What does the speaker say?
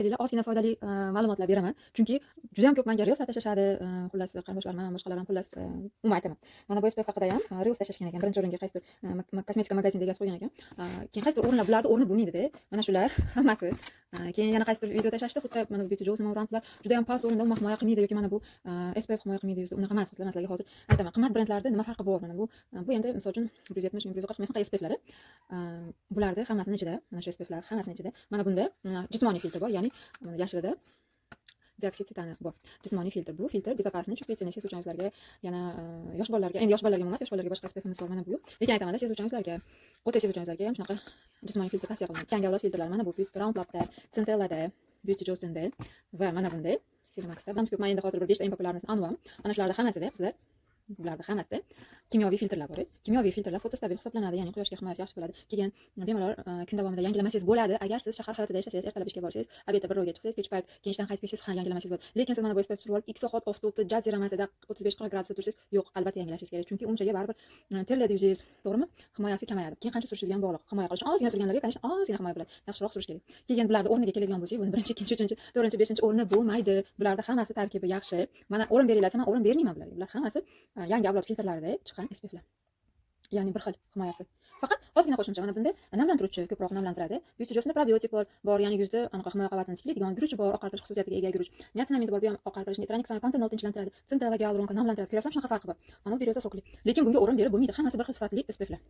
Ozgina foydali ma'lumotlar beraman. Chunki juda ham ko'p menga reels tashlashadi, xullas, qarindoshlarim ham, boshqalar ham, xullas, umuman aytaman. Mana bu SPF haqida ham reels tashlashgan ekan. Birinchi o'ringa qaysidir kosmetika magazinida egasi qo'ygan ekan. Keyin qaysidir o'rinlar, bularni o'rni bo'lmaydida. Mana shular hammasi. Keyin yana qaysidir video tashlashdi, xuddi mana bu Beauty Jones brendlar juda ham past o'rinda, umuman himoya qilmaydi yoki mana bu SPF himoya qilmaydi yuzda. Unaqa emas, qizlar, man sizlarga hozir aytaman. Qimmat brendlarda nima farqi bor? Mana bu bu endi misol uchun 170, 140 shunaqa SPFlari. Bularni hammasini ichida, mana shu SPFlar hammasini ichida mana bunda jismoniy filtr bor, ya'ni mana yashilida dioksid titani bor. Jismoniy filtr. Bu filtr безопасный, чувствительный, sezuvchan yuzlarga, yana yosh bolalarga, endi yosh bolalarga emas, yosh bolalarga boshqa SPFimiz bor, mana bu. Lekin aytamanda, sezuvchan yuzlarga, o'ta sezuvchan yuzlarga ham shunaqa jismoniy filtr tavsiya qilinadi. Yangi avlod filtrlari mana bu Round Labda, Centellada, Beauty Johnsonda va mana bunday Cinemaxda. Bilamiz ko'p, man endi hozir bir beshta eng популярный sini anvam. Mana shularni hammasida, qizlar, bularni hammasida kimyoviy filtrlar bor. Kimyoviy filtrlar fotostabil hisoblanadi, ya'ni quyoshga himoyasi yaxshi bo'ladi. Keyin bemalol kun davomida yangilamasangiz bo'ladi. Agar siz shahar hayotida yashasangiz, ertalab ishga borsangiz, обед da bir ro'yga chiqsangiz, kech payt keyin ishdan qaytib kelsangiz, ha, yangilamasangiz bo'ladi. Lekin siz mana bu SPF surib olib, 2 soat oftobda, jaziramasida 35-40 gradusda tursangiz, yo'q, albatta yangilashingiz kerak. Chunki unchaga baribir terlaydi yuzingiz, to'g'rimi? Himoyasi kamayadi. Keyin qancha surishingizga ham bog'liq. Himoya qilish ozgina surganlarga, конечно, ozgina himoya bo'ladi. Yaxshiroq surish kerak. Keyin bularni o'rniga keladigan bo'lsak, buni birinchi, ikkinchi, uchinchi, to'rtinchi, beshinchi o'rni bo'lmaydi. Bularni hammasi tarkibi yaxshi. Mana o'rin beringlar, man o'rin bermayman bularga. Bular hammasi yangi avlod filtrlarida chiqqan SPFlar. Ya'ni bir xil himoyasi. Faqat ozgina qo'shimcha, mana bunda namlantiruvchi ko'proq namlantiradi. Beauty Jonesda probiotik bor, ya'ni yuzda anaqa himoya qavatini tiklaydigan guruch bor, oqartirish xususiyatiga ega guruch. Niacinamid bor, bu ham oqartirish, tranexam, pantenol tinchlantiradi. Centella, гиалуронка namlantiradi. Ko'ryapsizmi, shunaqa farqi bor. Mana bu берёза сок li. Lekin bunga o'rin berib bo'lmaydi. Hammasi bir xil sifatli SPFlar.